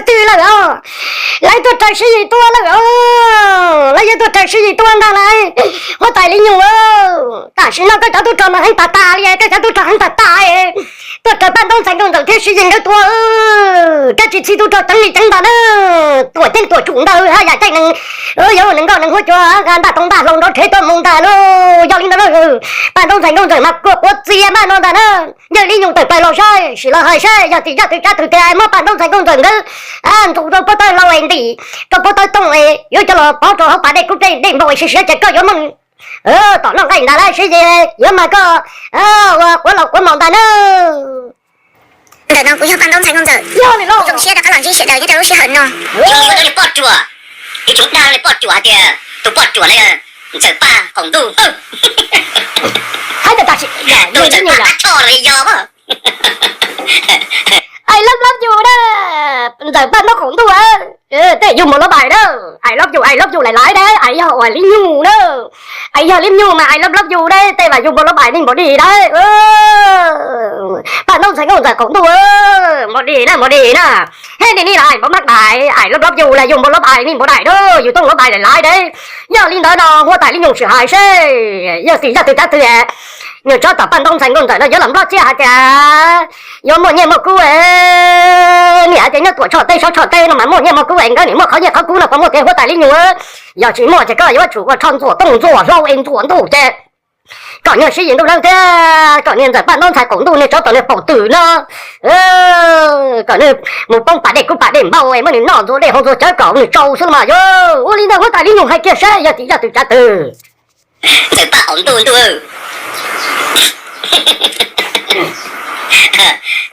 Twg lawm os? Lawv tuaj raws Siv Yis tuaj lawm os. Lawv yuav tuaj raws Siv Yis tuaj ntag lauj. Huab tais Li Nyug, tam sim no koj cov tub rog mas heev tas tas li, koj cov tub rog heev tas tas. Tuaj raws Paj Ntaub ntxhais Nkauj Ntxawm thiab Siv Yis nkawd tua. Koj tsis txhij tub rog ceev li ceev ntag na. Tuam ceeb tuam tsum ntawd haj yam caij nees, yuav nees nkauj nees huab cua ntaj too ntaj hlau nrov rhev tuaj mus ntag lauj. Yog li ntawd, Paj Ntaub ntxhais Nkauj Ntxawm mas kuj quav txias maj no ntag na. Yawg Li Nyug tawm plaws los saib, sim los hais saib yog tim zaj twg tsav twg tias muab Paj Ntaub ntxhais Nkauj Ntxawm nkawd ntxuav rau pob tawb hlau es ntim rau pob tawb tooj es yuav coj los pov rau hauv pas dej kub dej npau es siav siav ces koj yuav mooj tom noj nqaij ntag lauj Siv Yis, yuav mas koj ua quav laus quav maus ntag na. Ntawm no kuv yog Paj Ntaub ntxhais Nkauj Ntxawm, yog li los zoo siab rov qab los ntsib sawv daws nyob rau lub sij hawm no. Tus poj ruam, tus tseem dag li poj ruam hais tias tus poj ruam no Ntxawm Paj Qaum Ntuj. Hais tias tam sim tus Ntxawm Paj Qab Choj los yog I love love you na. Ntxawm Paj Ntaub Qaum Ntuj, tej yug npaum lov pais na. I love you, I love you laiv laiv na, es yog uas Li Nyug na. Es yog Li Nyug mas I love love you na, tej vam yug npaum lov pais neeg npaum li na. Paj Ntaub ntxhais Nkauj Ntxawm Qaum Ntuj, npaum li na, npaum li na. Hej, nej ni los npaum mab dais, I love love you los yug npaum lov pais neeg npaum daim na, yug tooj lov pais laiv laiv na. Yog li ntawd no huab tais Li Nyug sim hais seb yog tim zaj twg tsav twg nws tsob tom Paj Ntaub ntxhais Nkauj Ntxawm no yuav los nplob tsiab hais tias yuav muaj nyiaj muaj kub. Niam hais tias nyob tuam tshoj teb sab tshoj teb no mas muaj nyiaj muaj kub es nkawd nim muaj qhov nyiaj qhov kub no puas muaj tiag huab tais Li Nyug? Yog tsis muaj ces koj yuav tsum ua tsho ntxuam tooj ntxuam hlau es ntxuam ntuj ces kom niag Siv Yis Ntuj Leej thiab kom niag Ntxawm Paj Ntaub ntxhais Qaum Ntuj nws tsob tom niag paum twm no kom nws mus poob pas dej kub pas dej npau es muab nws noj ntxuav dej hau ntxuav cawv kom nws tsau xwb los yog. Ua li ntawd huab tais Li Nyug hais kiag seb yog tim zaj twg tsav twg. Ntxawm Paj Qaum Ntuj ntuj,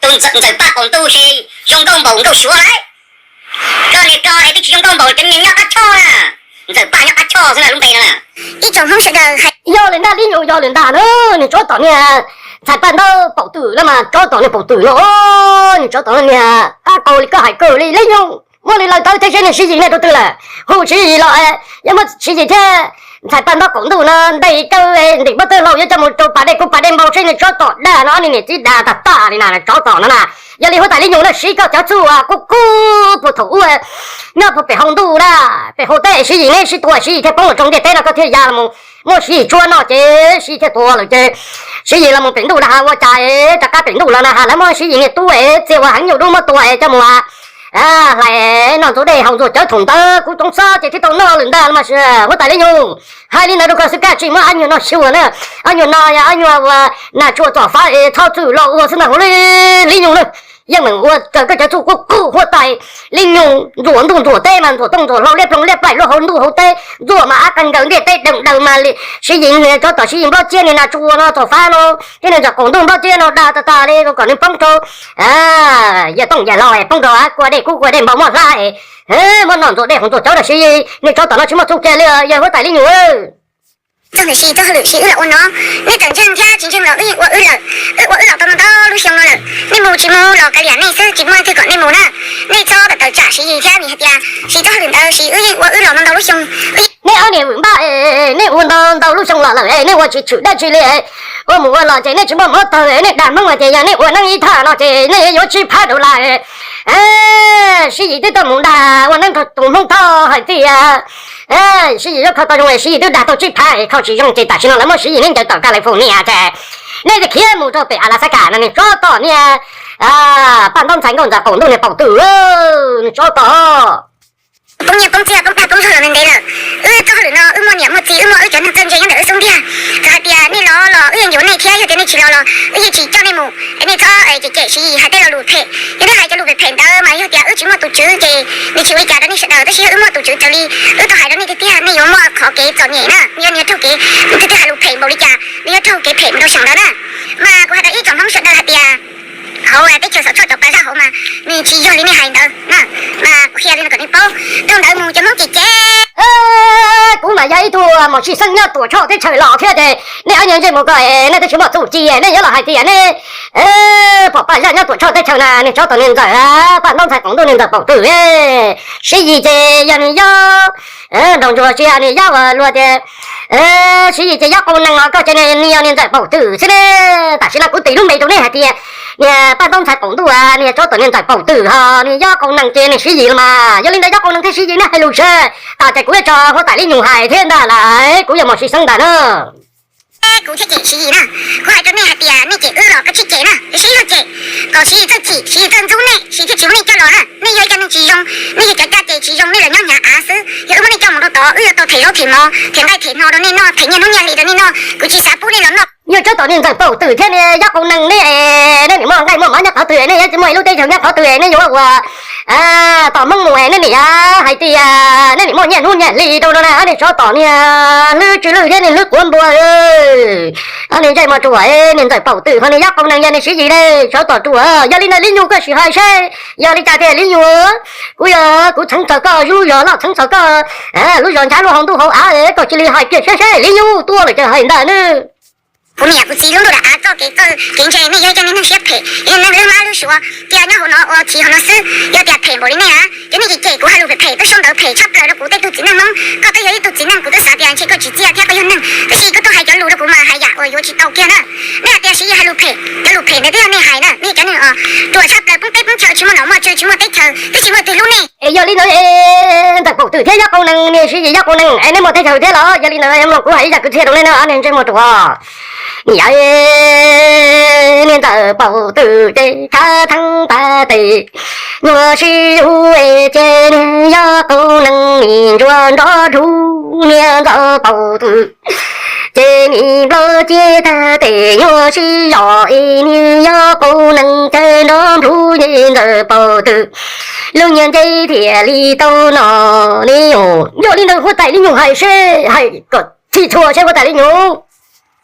tus Ntxawm Paj Qaum Ntuj ces zoo nkauj npaum nkauj suav lauj. Koj niag ko es twb tsis zoo nkauj npaum cov niag nyob qab choj na. Ntxawm Paj nyob qab choj xwb na lub npe no na. Ib tsoom Hmoob sawv daws hais, yog li ntag Li Nyug, yog li ntag na, nws tsob tom niag ntxhais Paj Ntaub paum twm no mas tsob tom niag paum twm no, nws tsob tom niag qab qau li koj hais kawg li Li Nyug. Muab li lawv tawb thiab seb niag Siv Yis nej rau twg lawm. Hu Siv Yis los, yog muab Siv Yis thiab ntxhais Paj Ntaub Qaum Ntuj no ntes kaw ntim pob tawb hlau yuav coj mus rau pas dej kub pas dej npau seb nws tsob tom dag no ob niag niam txiv dag tag tag li na tsob tom no na. Yog li huab tais Li Nyug na siv koj cov txuj uas qub qub puag thaum ub nyob puag pem hauv ntuj na, pem hauv teb Siv Yis neb sib tua Siv Yis thiaj poob los rau ntiaj teb no koj thiaj ya los muab Siv Yis tsuab noj ces Siv Yis thiaj tuag lawm ces Siv Yis los mus pem ntuj dag has ua cas es rov qab pem ntuj los na has lawv muab Siv Yis niag tub es txia ua heev nyuj dub muab tua es coj mus hlais noj ntxuav dej haus ntxuav cawv thaum ntawd kuv tsoov xob ces thiaj tau noj lawm ntag mas huab tais Li Nyug. Hais li ntawd rau koj xwb koj tsis muab ob nyuag no xyuas na, ob nyuag no yog ob nyuag uas nas tsuas txom fav es txhob txwm los ua xwb ntag huv Li Nyug na. Yeej meem ua raws koj cov txuj qub qub huab tais Li Nyug ntxuam ntuj ntxuam teb mas ntxuam tooj ntxuam hlau liab ploog liab plaim luaj hauv ntuj hauv teb ntxuam mas ab qeeg nkaws ntiaj teb deev daws mas li Siv Yis niag tsob tom Siv Yis nplob tsiab niag nas tsuas no txom fav no thiab niag ntxawm qaum ntuj nplob tsiab no dag tag tag li kom nws poob rau yawg tooj yawg hlau es poob rau kua dej kub kua dej npau muaj hlab es muab noj ntxuav dej haus ntxuav cawv rau Siv Yis niag tsob tom no tsis muaj txuj kiag li yawg huab tais Li Nyug. Txog ntawm Siv Yis txoj hauj lwm Siv wb los ua no, nej tawm ntseeg thiab tsis ntseeg los wb yeej ua wb lawm. Wb ua wb los tau no ntau lub xyoo no lawm, nej mus tsis mus los kav liam nej xwb tsis muaj leej twg kom nej mus na. Nej txhob tawm tsam Siv Yis thiab vim hais tias Siv txoj hauj lwm ntawd Siv wb yeej ua wb los no ntau lub xyoo. Nej ob niag vwm npaj, nej ua ntau ntau lub xyoo los lawm nej ua tsis tshwm dab tsi li. Ua mus ua los ces nej tsis muaj hmoov tawg nej dag Hmoob los ces yog nej ua neeb ib thaj no ces nej yuav tsib phav rau lawm. Siv Yis twb tau mus dag ua neeb rau tus Hmoob Thoj hais tias Siv Yis yuav kho tau zoo, Siv Yis twb dag tau tsib phav es kho tsis zoo ces tam sim no lawv muab Siv Yis neb ncaws tom California ces nej thiaj khiav mus rau pem Alaska no, nws tsob tom niag paj ntaub ntxhais nkauj ntxawm qaum ntuj niag paum twm, nws tsob tom. Poob nyiaj poob txiaj poob dag poob zog los ntev ntev lawm. Wb txoj hauj lwm no wb muaj niam muaj txiv wb muaj wb cov neeg txawj ntse nyob ntawm wb xub ntiag. Txawm hais tias nej los los wb yeej yuav nej thiab, yog tias nej tsis los los wb yeej tsis coj nej mus. Es nej txhob cem cem Siv Yis hais tej lo lus phem, yog nej hais cov lus phem phem ntawd mas yog tias wb tsis muaj tus tswv ces nws tsis ua li cas rau nej sawv daws, tab sis yog wb muaj tus tswv raws li wb tau hais rau nej tiag tiag nej yuav muaj qhov kev txom nyem na, yog nws yuav raug kev, nws twb hais lus phem npaum li cas nws yuav raug kev phem mus rau xyoo ntawd na. Mas kuv hais rau ib tsoom Hmoob sawv daws hais tias hauv teb chaws Xov Tshoj cov paj zaj hauv mas nws tsis yog li nej hais ntawd na. Mas kuv qhia li no kom nej paub, dhau ntawd mus cov Hmoob cem cem. Kuv mas yog Ib tug Mos Sis Xeeb nyob Tuam Tshoj teb chaws los thiab ces nej ob niag ntsej muag ko nej twb tsis muaj txuj ci, nej yuav los hais tias nej pom Paj Zaj nyob Tuam Tshoj teb chaws na, niag tsov tom niag ntxawm Paj Ntaub ntxhais qaum ntuj niag ntxawm paum twm. Siv Yis ces yog niag yob nraug ntsuag, tsis yog niag yob uas luag tias Siv Yis ces yob qau nees los koj ces nws yog niag ntxawm paum twm xwb ne. Tam sim no kuv tis lub npe rau nej hais tias niag Paj Ntaub ntxhais qaum ntuj, niag tsov tom niag ntxawm paum twm, ho niag yob qau nees ces niag Siv Yis los mas. Yog li ntawd yob qau nees thiab Siv Yis nej hais lus seb tas ces kuv yuav tso huab tais Li Nyug hais thiab ntag lawm, kuv yog Mos Sis Xeeb ntag na. Kuv thiaj cem Siv Yis na, kuv hais rau nej hais tias nej cem wb los koj tsis cem na, es Siv Yis cem, kom Siv Yis txawj chim, Siv Yis txawj ntxub nej, Siv Yis thiaj tsis muab nej coj los na. Nej yog ib co neeg tsis zoo, nej yog cov caj ces tsis zoo, nej los nyob hnyav av xwb. Yog wb muab nej coj mus rau tod, wb yuav tau them zaub them mov, them nqaij them hno rau nej noj, them nyiaj hnub nyiaj hli rau nej noj, kuv tsis xav pub nej los noj. Yog tsov tom niag ntxawm paum twm thiab niag yob qau nees ne, nej nim muaj nqaij muaj mov nyob qhov twg, nej yuav tsis muaj ib lub teb chaws nyob qhov twg, nej yuav ua tom Hmoob mus, nej nim yuav hais tias nej nim muaj nyiaj hnub nyiaj hli rau no na, niag tsov tom niag hlwb tsw lwj thiab niag hlwb quav npua. Niag ntsej muag ruam, niag ntxawm paum twm ho niag yob qau nees yog niag Siv Yis ne, tsov tom ruam. Yog li ntawd Li Nyug koj sim hais seb yog li cas tiag Li Nyug. Kuv yog kuv txheev txog koj lub zos loj, txheev txog koj lub zos ntshav lub hauv ntuj hauv av, koj cia li hais kiag seb seb Li Nyug tuaj lawm ces hais ntag nawb. Kuv niam kuv txiv lub ntuj daim av txoj kev txawj kev ntse, nej yog ib co neeg siab phem, yog neeg lwj mab lwj suav, cia nyob hauv no ua chiv hauv no xwb. Yog tias phem npaum li nej a, ces nej cem cem kuv hais lus phem phem twb sau ntawv phem tshaj plaws rau kuv tej tug txiv neej Hmoob. Koj twb yog ib tug txiv neej, kuv twb xav tias ntshe koj tsis txiaj thiab koj yog neeg, tab sis koj tuaj hais cov lus rau kuv mas hais yam uas yuav tsis tau kiag na. Nej hais tias Siv Yis hais lus phem, cov lus phem ntawd twb yog nej hais na, nej cov neeg ruam tshaj plaws, poob teb poob chaw, tsis muaj nom muaj tswv, tsis muaj teb chaws, twb tsis muaj twg hlub nej. Es yog li ntawd ntxawm paum twm thiab yob qau nees, niag Siv Yis yob qau nees, es nej muaj teb chaws thiab los? Yog li ntawd mloog kuv hais ib zaj kwv txhiaj rau nej na, niag ntsej muag ruam. Yog niag ntxawm paum twm ces khav theeb tas tes, nyuag sib hlub ces niag yob qau nees nim ntsuas nrov dlub, niag ntxawm paum twm ces nim nplawg ciaj tag tes, nyuag sib zos es niag yob qau nees ces nrov nplhub, niag ntxawm paum twm lub nyiag ncej thiaj li tau no ne. Yog li ntawd huab tais Li Nyug hais seb, hais kom txhij txhua seb huab tais Li Nyug.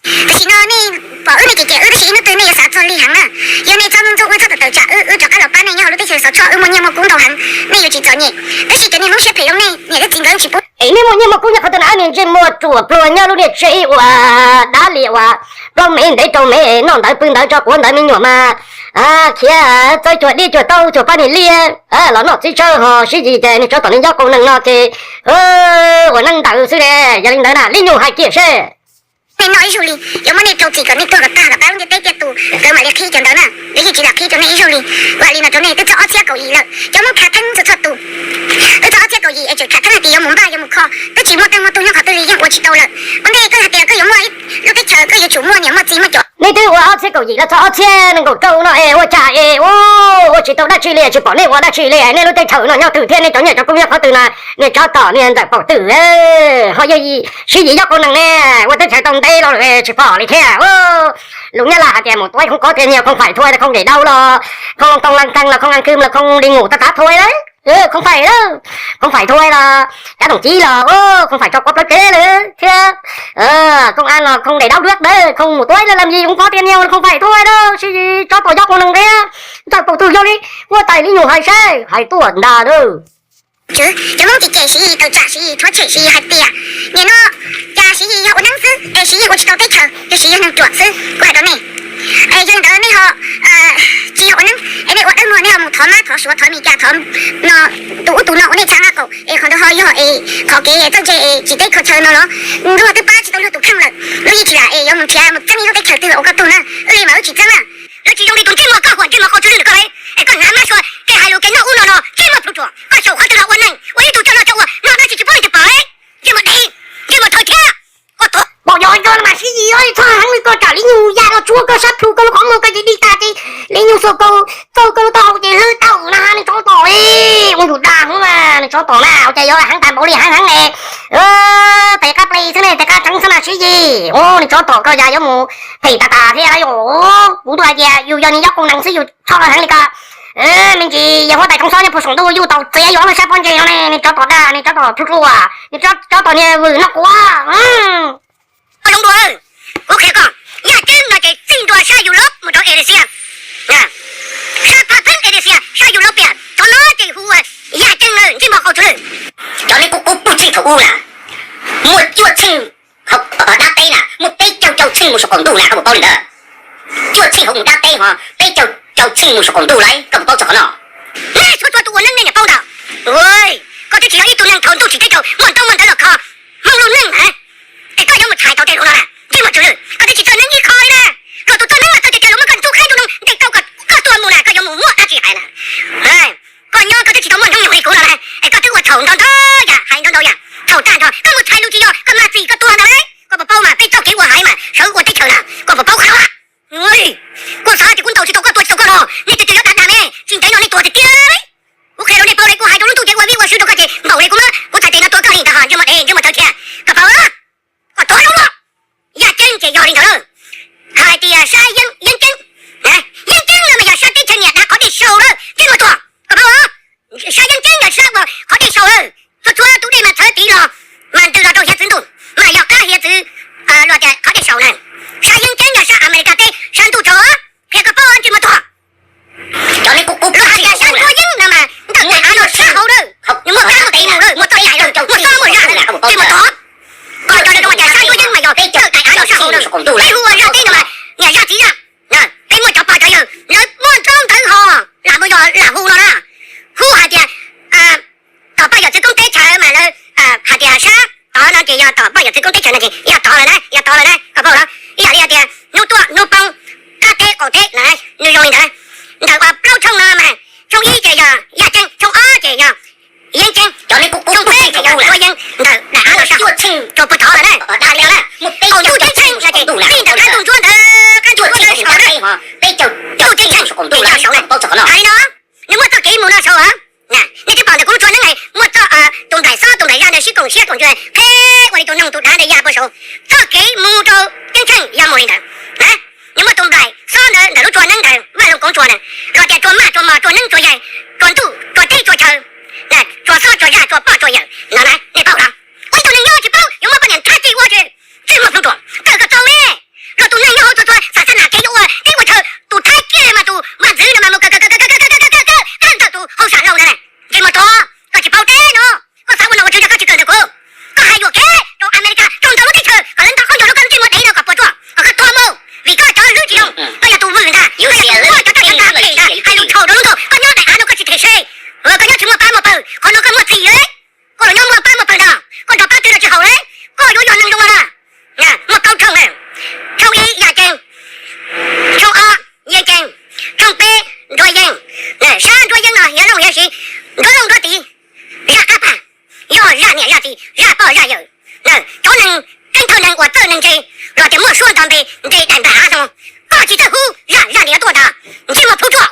Tam sim no nej pom wb, nej cem cem wb, tab sis ib hnub twg nej yuav xav txog li heev na. Yog nej txhob ntxub wb, txhob tawm tawm tsam wb, wb rov qab los pab nej nyob hauv lub teb chaws Xov Tshoj, wb muaj nyiaj muaj kub ntau heev. Nej yuav tsis txom nyem, tab sis cov niag Hmoob siab phem zoo nej niam thiab txiv nkawd tsis pub. Es nej muaj nyiaj muaj kub nyob qhov twg na, niag ntsej muag ruam pluag nyob lub niag tsev uas dab li uas plaub mev ntev rau mev, noj ntawd pw ntawd, tso quav ntawd, me nyuam mas khiav txawb cuag dib cuag taub cuag pab niag liab los noj txiv tsawb ho sib yis ces niag tsov tom niag yob qau nees no ces ua neeb ntawd xwb ne. Yog li ntawd na Li Nyug hais kiag seb. Nej noj ib zaug li, yuav muab nej rau txim kom nej tuag kom tag kom tau lub ntiaj teb tiaj tus, nkawd mam li qhib cov ntawd na. Nkawd yeej tsis lam qhib rau nej ib zaug li. Kuv hais li no rau nej, twb txog ob txhiab kaum yim lawm, cov Hmoob khav theeb txhua txhua tus. Twb txog ob txhiab kaum yim es tseem khav theeb hais tias yuav mus npaj yuav mus kho, twb tsis muaj teej muaj tug nyob qhov twg li, yeej ua tsis tau lawm. Ua ntej koj hais tias koj yuav muaj ib lub teb chaws, koj yuav tsum muaj niam muaj txiv muaj cov. Nej twb ua ob txhiab kaum yim los txog ob txhiab nees nkaum rau no es ua cas es ua tsis tau dab tsi li, tsis pom nej ua dab tsi li, nej lub teb chaws no nyob twg thiab nej cov nyiaj cov kub nyob qhov twg na, niag tsov tom niag ntxawm paum twm ho yog sib yis yob qau nees ne, ua teb chaws tau ntev los lawm tsis pom li thiab. Lus Nyab Laj hais tias mus tuaib không có tiền nhiều, không phải thuê không để đâu los không công ăn canh los không ăn cơm los không đi ngủ ta tá thuê đấy. Không phải đâu, không phải thuê là các đồng chí là không phải cho có plớt kế nữa thiab công an là không để đáo nước đấy, không một tuaib là làm gì cũng có tiền nhiều, không phải thuê đâu, sib yis tsov tom yob qau nees thiab ntxawm paum twm. Yog li huab tais Li Nyug hais seb, hais tuaj ntag lauj. Cov Hmoob cem cem Siv Yis, tawm tsam Siv Yis, rhuav tshem Siv Yis hais tias nim no cas Siv Yis yog ua neeb xwb es Siv Yis ua tsis tau teb chaws, yog Siv Yis yog neeg ruam xwb. Kuv hais rau nej, yog li ntawd nej ho tsis yog ua neeb es nej ua dawb muag, nej ho mus thov mab thov suav thov Meskas thov no, tus ub tus no ua nej txha nqaj qaum es qhov ntawd ho yog es qhov kev txawj ntse es tsis teb kho chaw no los? Luag twb pab tsis tau luag tus kheej lawm, luag yeej tsis lam es yuav mus nrhiav mus txeeb ib lub teb chaws twg los ua koj tug na. Wb li mas wb tsis txeeb na. Lawv tsis zoo li tus ntsej muag koj huam ntsej muag qau tsw lwj koj, es koj hnav mab sua, koj hais lus kev noj ub no no, ntsej muag plhu ruam, koj xyaum qhov twg los ua neeg, ua ib tug coj noj coj ua, noj dab tsi tsis paub li tus pom, ntsej muag dev, ntsej muag thawj thiab. Pom yog koj mas Siv Yis, txhob heev li, koj tsam Li Nyug ya los tsuav koj sab plhu, koj lub qhov muag koj ces dig tag ces Li Nyug xuas kaus txaug koj lub taub hau ces hlwb tau na, niag tsov tom li. Ua yus dag hwv mas niag tsov tom na, ua cas yuav heev tas npaum li heev heev ne. Tes qab ples xwb ne, tes qab tseev xwb mas Siv Yis. Niag tsov tom koj yam yuav mus phem tas tas thiab lauj. Kuv twb hais tias yus yog niag yob qau nees xwb yus txhob heev li ko. Me ntsis yog huab tais Koob Xob nyob puag saum ntuj yuj tau txiav yus ob lub sab pob ntseg no ne, niag tsov tom dag, niag tsov tom plhu ruam, niag tsov tom niag vwm noj quav. Zoo dua, kuv qhia koj, yaj ceeb no ces txij ntua sab yus lub mus rau Asia, sab Phaj Pheeb Asia sab yus lub piam, txog no ces hu ua yaj ceeb na, ntsej muag qau tsw lwj. Cov neb kuj qub pug txij thaum ub na, muaj cuaj saum qaum ntuj na, koj puas paub li ntawd? Cuaj txheej hauv mus dab teb ho peb caug caum txheej mus saum qaum ntuj lawm, koj puas paub txog qhov no? Nej txhua txhua tus uas neej nej puas paub ntawd? Koj twb tsis yog ib tug neeg thaum ntuj tsim teb raug muaj ntaub muaj ntawv los kho Hmoob lub neej na. Es koj yuav mus txhais tau tej lus no na, ntsej muag tsw lwj, koj twb tsis txawj neeb ib qho li na. Luag tus txawj neeb mas txawj tias luag muab koj ntxub qheb tus neeg ntes tau kom koj tuag mus na, koj yuav mus muab dab tsi hais na. Koj nyob koj twb tsis tau muaj hnub nyoog li kuv no na, es koj twb ua txhaum ntau ntau yam, hais ntau ntau yam, txhaum tag nrho, koj mus txhais lus tsis yog koj mag txim koj tuag ntag lauj. Koj puas paub mas peb txoj kev ua haiv mas sawv ua teb chaws na, koj puas paub qhov Kuv xav tias kuv ntaus tsis tau koj tua tsis tau koj los nej tias tias yuav dag dag me, tsis ntev no nej tuag tiag tiag. Kuv qhia rau nej paub li, kuv hais rau lub ntuj ces ua vij ua sw rau koj ces npaum li kuv muab kuv txhais tes no tua koj li ntawd ho ntsej muag dev ntsej muag tawv thiab. Koj paub los? Koj tuag lawm los? Yaj Ceeb ces yog li ntawd lawm. Hais tias sab Yeeb Ceeb, Yeeb Ceeb no mas yog sab teb chaws niam dav qhov dej saud lawm ntsej muag tuag, koj paub los? Sab Yeeb Ceeb yog sab uas qhov dej saud lawm, txhua txhua tus dej mas txhawv tid los mas ntws los rau hiav txwv ntuj, mas yog qab hiav txwv luag tias qhov dej saud na. Sab Yeeb Ceeb yog sab Amelikas teb sab ntuj tsaus, qhia koj paub ntsej muag tuag. Luag hais tias sab Nruab Yeeb no mas ntawm daim av no sab hauv lawm, nws muaj kab muaj tsev mus lawm, muaj txoj cai lawm, muaj txob muaj zaj lawm, ntsej muag tuag. Koj cov neeg zoo mas tias sab Nruab Yeeb mas yog ntawm daim av no sab hauv lawm, peb hu ua zaj teb no mas niam zaj txiv zaj. Peb muaj cov pog cov yawg lawv muaj ntaub ntawv ho lam muaj yog lam hu no na, hu hais tias tom poj yawm txwv koob teb chaws mas lawv hais tias sab tod no ces yog tom poj yawm txwv koob teb chaws no ces yog tod lawm na, yog tod lawm na, koj paub los? Ib yam li hais tias hnub tuaj hnub poob, qab teb qaum teb, nws zoo li ntawd. Ntawm uas plaub tshooj no mas tshooj ib ces yog Yaj Ceeb, tshooj ob ces yog Yeeb Ceeb, tshooj peb ces yog Nruab Yeeb. Ntawm daim av no sab hauv tsuas puag tod lawm na, dag li na. Qaum ntuj ceeb tsheej no ces txij ntawm qab ntuj ntsuab ntawd, qab ntuj ntsuab ntawd saud na, ntuj ceeb tsheej ces yog saud na. Hais li no, nws muaj txoj kev mus no saud. Nej twb pom ntawm kuv lub tsua neeb muaj txoj, tus nplaim xob tus nplaim zaj ntawd sib koom siab koom ntsws qheb ua li tus noog tus dav ntawd ya puag saud. Txoj kev mus rau ceeb tsheej yog mus li ntawd. Nws muaj tus nplaim xob ntawd ntawm lub tsua neeb ntawd, vaj loog koov tsua ntawd, los tias tsua maj tsua mos tsua neeb tsua yaig, tsua ntuj tsua teb tsua chaw, tsua xob tsua zaj tsua poj tsua yawm no na, nej paub los? Ua ib tug neeg nyob tsis paub yuav muab poj niam thab txij ua tsis, ntsej muag phooj ruam, tawm kom txaus li. Luag tus neeg nyob hauv txhua txhua xav xav nam kev yuav ua teb ua chaw, tus Thaib kiag mas tus vaj ntxwv no mas mus kawm kawm kawm kawm kawm kawm kawm kawm kawm kawm ntawm tus hauj sam laus ntawd na. Ntsej muag tuag, koj tsis paub teb no, koj xav ua nom ua tswv yog koj tsis kawm ntawm kuv. Koj hais yuam kev rau Amelikas rau ntau lub teb chaws kom lawv nto qhob ncauj rau koj lub ntsej muag dev no kom puas tsuaj kom koj tuag mus, vim koj cov hlwb tsis zoo, koj yog tus vwm ntag, koj yog tus muaj cov raj cov nqa phem ntag, hais lus txhaum rau lub ntuj. Koj nyob daim av no koj tsis them se, koj nyob tsis muaj pab muaj pawg, qhov no koj muaj txim li. Koj los nyob muaj pab muaj pawg ntag, koj nrog pab twg los tsis haum li. Koj yuav yog neeg zoo no na. Muaj plaub tshooj na, tshooj ib Yaj Ceeb, tshooj ob Yeeb Ceeb, tshooj peb Nruab Yeeb. Sab Nruab Yeeb no hiav looj hiav siv, Nruab Looj Nruab Tid, zaj qab pag, yog zaj niam zaj txiv zaj poj zaj yawm. Cov neeg keeb thawj neeg uas txawj neeg ntse los tias muaj suab nto npe nte daim npam av zoo, koj tsis txawj hu zaj, zaj niam tuaj ntag, ntsej muag phooj tsuaj.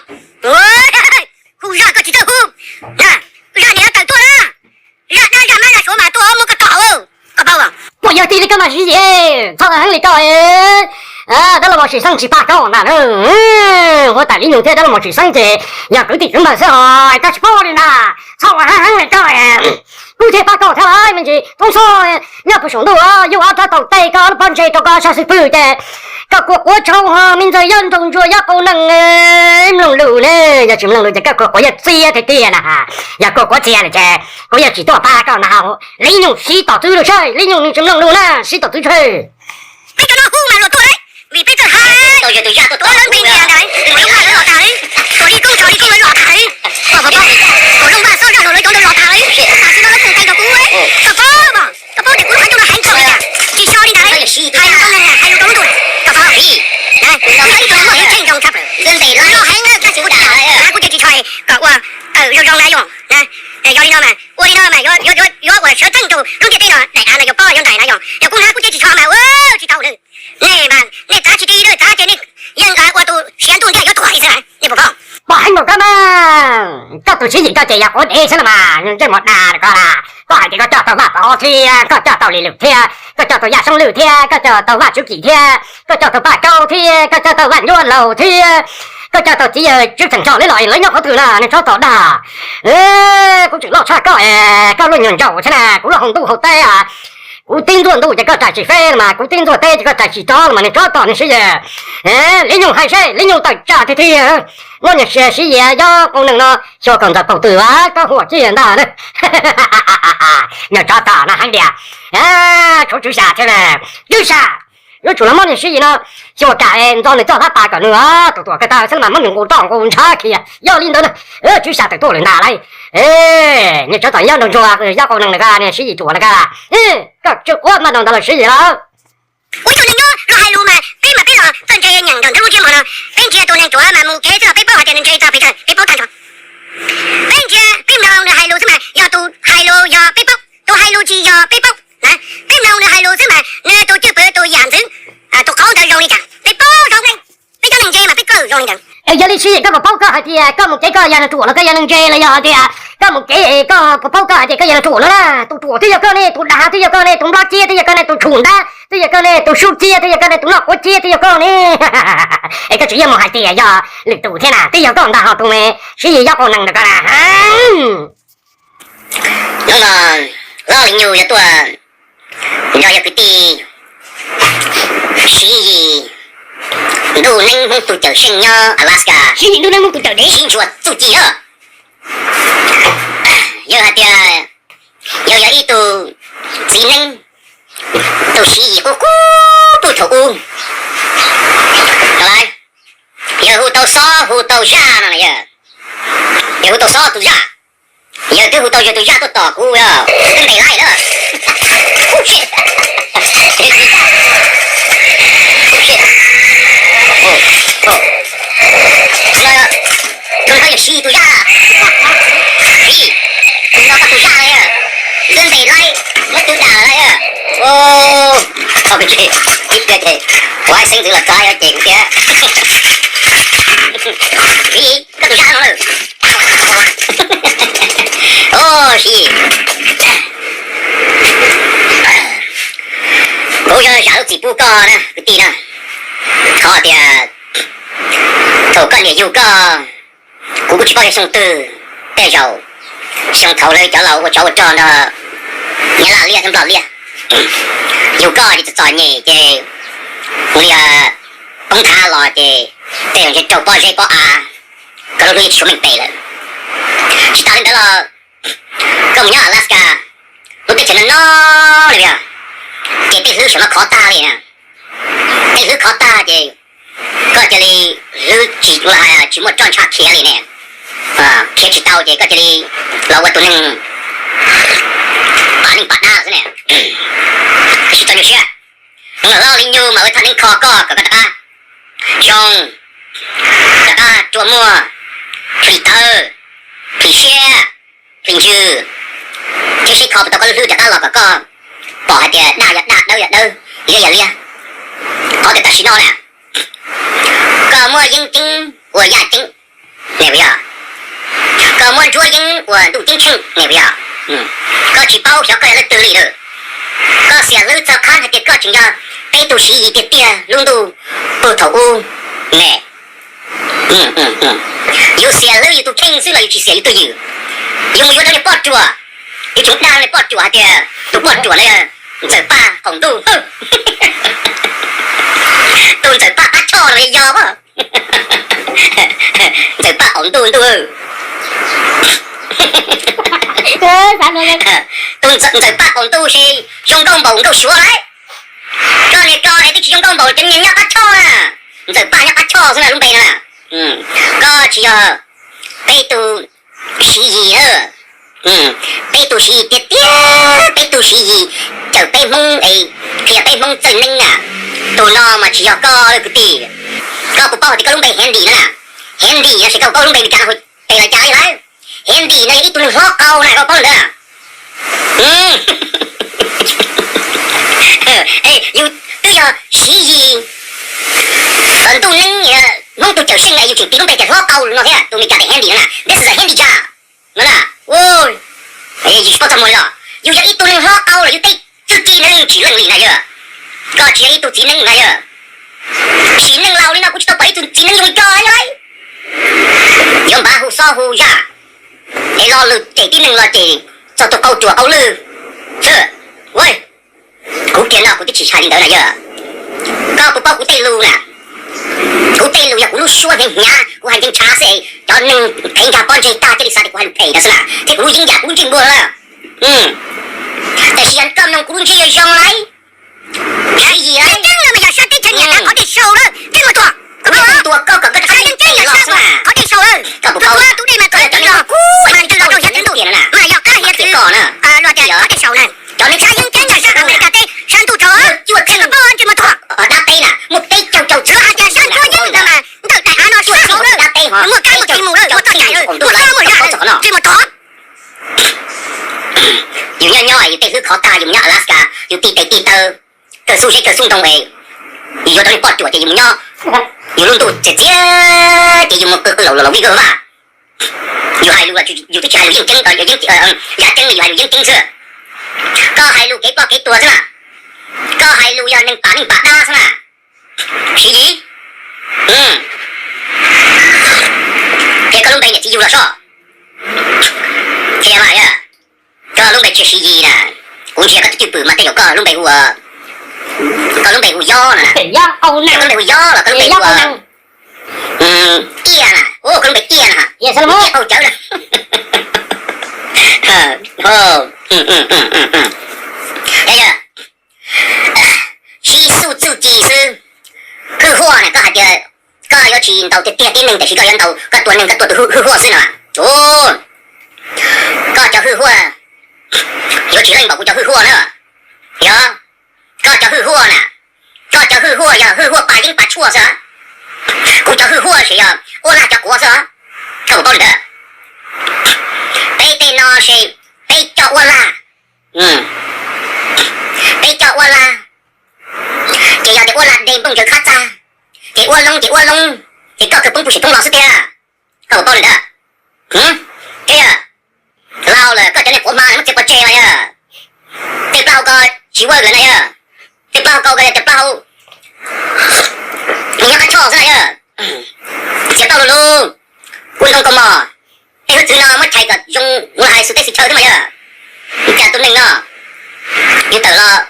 Hu zaj koj tsis txawj hu, zaj niam tawm tuaj na, zaj dab zaj mab zaj suav mas tuaj muab koj tom, koj paub. Muaj yawg tij li koj mas siv zim, txhob heev li koj. Dab laug Mos Tsim Xeeb tsis pab koj na. Huab tais Li Nyug thiab dab laug Mos Tsim Xeeb ces yog kwv tij kwv npawg xwb os, koj tsis paub li ntag. Txhob ua heev heev li koj, kuv thiaj pab koj thiab lauj. Me ntsis Toob Xob nyob puag saum ntuj yuav ob rab taus tej koj lub pob ntseg rau koj sab xwb pwg ces koj kua quav tshauv ho me ntxawg yob nroog ntsuag yob qau neeg mloog lus ne. Yog tsis mloog lus ces koj kua quav yog txiab tiag tiag na. Yog kua quav txiab lawm ces kuv yuav tsis tuaj pab koj na. Li Nyug siv tom txwv lawm seb, Li Nyug nws tsis mloog lus na, siv tom txwv seb. Peb cov no hu mas luag tuaj lawm, vim peb txawj hais. Tuaj lawv npe ntias ntawd, tuaj li koob tso li koob lawv los tag lawm. Koj paub, kuv zoo npaj xob zaj hluas lawv cov ntawd los tag lawm, tam sim no lawv koom tais nrog kuv, koj paub mas. Koj paub tias kuv lub haiv neeg heev txog li cas, tsis so li ntawd, hais lus zoo, hais lus rau lub ntuj, koj paub. Kuv yog ib tug muaj hwj chim zoo tshaj plaws, los heev na, tab sis kuv tsis tau, kuv ces tsis tshua kom ua zoo zoo na yom. Yog li no mas, ua li no mas yuav, yuav, yuav ua sawv tsees rau lub ntiaj teb no, daim av no yuav pob yuav ntais na yom. Yog kuv hnav kuv ces tsis tshua mas ua tsis tau li. Nej mas nej txav tsis ti li, txav ces nej yeej ua tus siav ntuj ntiaj yuav tuag li xwb, nej puas paub? Pom heev npaum koj mas, koj tus tswv yim koj ces yog quav dev xwb los mas, ntsej muag dag koj na. Koj hais tias koj coj tau Vaj Pov thiab, koj coj tau Lis Lwm thiab, koj coj tau Yaj Xyoob Lwj thiab, koj coj tau Vaj Tswv Kim thiab, koj coj tau Paj Kaub thiab, koj coj tau Vaj Nyuaj Laus thiab, koj coj tau txiv yawg Tswv Txheem Nrho lawv los lawv nyob qhov twg na, nej txhob tos dag. Kuv tseem loj tshaj koj, koj loj nyuag ntsaum thiab na, kuv loj hauv ntuj hauv teb. Kuv tib ntxuaj ntuj ces koj rais tsis feb los mas, kuv tib ntxuaj teb ces koj rais tsis rov los mas, nej txhob tos nej siv zim. Li Nyug hais seb, Li Nyug tawm tsam tiag tiag, muab niag siv zim yob qau neeg no xyuas kom ntxaws paug tw, koj huam ciaj ntag. Nyuag tsov tom no heev tiag, tshuav tswv sam thiab, tswv sam. Yuav tsum los muab niag Siv Yis no xyuas kam ntxo nws txoj hlab pas kom nws tuam tuam kawg tag xwb mas muab nws nqus roj nqus ntshav khiav. Yog li ntawd na, tswv xya tawm tuaj lawm ntag lauj. Niag tsov tom nyob nraug ntsuag, yob qau neeg lawm koj, niag Siv Yis ruam lawm koj. Koj tsis quav maj no ntawd los Siv Yis lauj. Ua ib tug neeg nyob luag hais lus mas peb mas peb los txawj ntse nyeem nrog nrog lub ntsiab mog no. Peb ntsia tus neeg ruam mas mus kev xwb los peb paub hais tias nws ntse txog pes tsawg, peb paub tag nrho. Peb ntsia peb mloog nws hais lus xwb mas yog tus hais lus yog peb paub, tus hais lus tsis yog peb paub. Peb mloog nws hais lus xwb mas nws tus cwj pwm tus yam ntxwv, tus qauv ntawd zoo li cas peb paub zoo ne. Peb cov neeg ntse mas peb kawm zoo li ntawd. Yog li Siv Yis, koj puas paub koj hais tias koj mus kev koj yog neeg ruam los koj yog neeg ntse los yog hais tias koj mus kev koj puas paub koj hais tias koj yog neeg ruam los na? Tus ruam twb yog koj ne, tus dag twb yog koj ne, tus nplob ciab twb yog koj ne, tus tshum ntab twb yog koj ne, tus sub ciab twb yog koj ne, tus noj quav ciab twb yog koj ne. Es koj tseem yuav mus hais tias yog lwm tus thiab na, twb yog koj ntag ho tus me Siv Yis yob qau neeg ntawm koj na. Hnub no Hlob Lis Nyug yuav tuaj nrog yog kwv tij Siv Yis ntuj neeb Hmoob tug cawm seej nyob Alaska, Siv Yis ntuj neeb Hmoob tug cawm dev sib ntsuas txuj ci na. Yawg hais tias yawg yog ib tug txiv neeb, tus Siv Yis qub qub puag thaum ub. Yawg hu tau Xob hu tau Zaj no, yawg hu tau Xob tus Zaj. Yawg twb hu tau yawg tus Zaj tuaj tos kuv, twb ntes laib na. Tus no yog Siv Yis tus Zaj. Siv, tus no koj tus Zaj lawm, twb ntes laib, muab twb dag lawm. Ib pliag ces kuv hais xeeb ntxwv los txog yuav cem kuv thiab. Siv Yis, koj tus Zaj no lawm. Siv Yis, kuv yuav zam lub txim pub koj na kwv tij na. Qhov tias thaum koj niam yug koj, kuv kuj tsis paub yog xyoo twg, tej zaum xyoo thaum lawv cov laus ua tsov ua rog nrog Nyab Laj liab thiab Nplog liab. Yug koj ces txom txom nyem ces ua li poob thav los ces tej zaum ntshe raug pob zeb pob av, koj lub hlwb yeej tsis tshua meej pem lawm. Tsis tas li ntawd los koj mus nyob Alaska, lub teb chaws no no li yog, ces tej hlwb saum no khov tag li na. Tej hlwb khov tag ces koj cia li hlwb tsis, tsis muaj roj ntsha khiav li ne. Khiav tsis tau ces koj cia li los ua tus neeg pam neej pam dab xwb ne. Koj tsis txhob nyuaj siab. Hnub no Hlob Lis Nyug mas ua thaj neeb kho koj kom koj rov qab zoo, rov qab rua muag, plhis tawv, plhis siab, plhis ntsws, thiab sib kho puas tau koj lub hlwb rov qab los kom koj pom hais tias daj yog daj, dawb yog dawb, liab yog liab. Qhov tias tam sim no na, koj muaj yeeb ceeb ua yaj ceeb ne puas yog? Koj muaj ntsuab yeeb ua ntuj ceeb tsheej ne puas yog? Koj tsis paub xyov koj yog leej twg li lawm. Koj xiam hlwb txog qhov hais tias koj tseem yog peb tug Siv Yis tiag tiag lub ntuj puag thaum ub ne. Yus xiam hlwb yus tus kheej xwb los yus tsis xiam yus twj ywm. Yus mus yuav rau niag poj ruam, yus tseem dag niag poj ruam hais tias tus poj ruam no Ntxawm Paj qaum ntuj. Tus Ntxawm Paj qab choj no yog, Ntxawm Paj qaum ntuj ntuj. Tus Ntxawm Paj qaum ntuj ces zoo nkauj npaum nkauj suav lauj. Koj niag ko es twb tsis zoo nkauj npaum cov niag nyob qab choj na. Ntxawm Paj nyob qab choj xwb na lub npe no na. Koj tsis yog peb tug Siv Yis na. Peb tug Siv Yis tiag tiag, peb tug Siv Yis cawm peb Hmoob es qhia peb Hmoob txawj neeb na. Tus no mas tsis yog koj lawm kwv tij. Koj puas paub hais tias koj lub npe Handy no na? Handy no ces koj puas paub lub npe Meskas no hu tes li cas li lawm? Handy no yog ib tug neeg hlob qau na, koj paub ntawd. Yus twb yog Siv Yis ntuj neeb Hmoob tug cawm seej es yus tseem tis lub npe tias hlob qau no thiab, tus Meskas tes Handy no na, this is a Handy job no na. Yus tsis paub txaj muag li los? Yus yog ib tug neeg hlob qau los yus tej txuj ci neeg tsis leej li na yog. Koj tsis yog ib tug txiv neeb na yog. Sim neej laus li no kuv tsis tau pom ib tug txiv neeb zoo li koj li lauj. Yuav npav hu Xob hu Zaj es lo lus cem tib neeg los cem txog tus qau ruam qau lwj. Kuv kiag no kuv twb tsis hais li ntawd na yog. Koj puas paub kuv tej lus na? Kuv tej lus yog kuv lub suab hnyav hnyav, kuv hais nkees tshav xwb es cov neeg phem nkag pob ntseg tag cia li xav tias kuv hais lus phem no xwb na, thiab kuv lub yeeb yam kuv lub ntsej muag lawm. Tiam sis yog koj mloog kuv lub ntsiab zoo lawm, Siv Yis lawm, Sab teb chaws niam tab qhov tej saud lawm twb mus tuag. Koj sab yeeb ceeb yog sab qhov tej saud lawm, koj tuag tub dej mas tuag tib los mas ntws los rau hiav txwv ntuj, mas yog qab hiav txwv luag tias qhov tej saud na. Sab yeeb ceeb yog sab Amelikas teb sab ntuj tsaus, koj paub ntsis mus tuag. Dab teb na muaj peb caug caug txhiab, hais tias sab ntsuab yeeb ntawd mas ntawm daim av no sab hauv lawm, muaj kab muaj txiv mus lawm, muaj txoj cai lawm, muaj xob muaj zam lawm, ntsis mus tuag. Yus nyob nyob yus tej hlwb khov tag, yus nyob Alaska, yus tij tes tij taw, kawg xub zeb kawg xub ntoo es, yus yuav rau nej poj ruam ces yus mus nyob, yus lub ntuj txias txias ces yus mus qw qw laus laus vij vag vaj. Yus hais lus, yus twb tsis hais lus yeeb ceeb, yab ceeb, yus hais lus yeeb ceeb xwb. Koj hais lus kev ploj kev tuag xwb na. Koj hais lus yog neeg pam neeg pam dab xwb na. Siv Yis, qhia koj lub npe niam txiv yug los soj. Qhia mas, koj lub npe tsis yog Siv Yis na. Kuv ntsia koj tus cwj pwm mas tej zaum koj lub npe hu, koj lub npe hu Yob no na. Koj lub npe hu Yob los koj lub npe hu Iaj na. Koj lub npe Iaj na. Iaj Paug Cawv na. Siv xuj txuj ci xwb. Hwj huaj na, koj hais tias koj yuav tsis ntaus tiag tiag tib neeg, tiam sis koj yuav ntaus, koj tua neeg koj tua tus hwj huaj xwb na. Koj cov hwj huaj yuav tsis leej npaum kuv cov hwj huaj na. Yog, koj cov hwj huaj na, koj cov hwj huaj yog hwj huaj pas yeeb pas tshuaj xwb. Kuv cov hwj huaj ces yog ua laj cov quav xwb. Koj puas paub li ntawd? Peb tej no ces peb coj ua laj, peb coj ua laj, ces yog tias ua laj de nplooj ntsaws khab txag, ces ua loob ces ua loob, ces koj kawg poob puj tsis poob los xwb tiag. Koj puas paub li ntawd? Ces yog, laus lawm koj cov niag quav hma muab txiav pov tseg mas yog, tej plaub hau ko tsis ua lawm na yog, tej plaub hau ko yog tej plaub hau nws nyob qab choj xwb na yog. Txiav plaub lug lug, ua ntoo kaus mom, tej hwj txwv no muab chais kom zoo, ua hais xwm teb xwm chaw xwb mas yog. Cas tus neeg no, yus tawm los,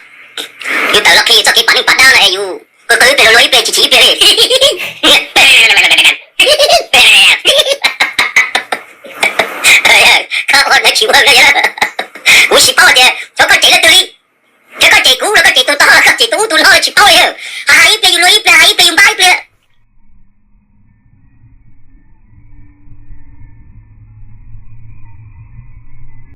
yus tawm los qhia txoj kev pam neej pam dab no es yus qw qw ib pliag luag luag ib pliag chim chim ib pliag li. Koj ua ntawd tsis ua, kuv tsis paub tias cov koj cem leej twg li. Cov koj cem kuv los koj cem tus tod los koj cem tus ub tus no los tsis paub li. Hais hais ib pliag yus luag ib pliag, hais ib pliag yus npab ib pliag.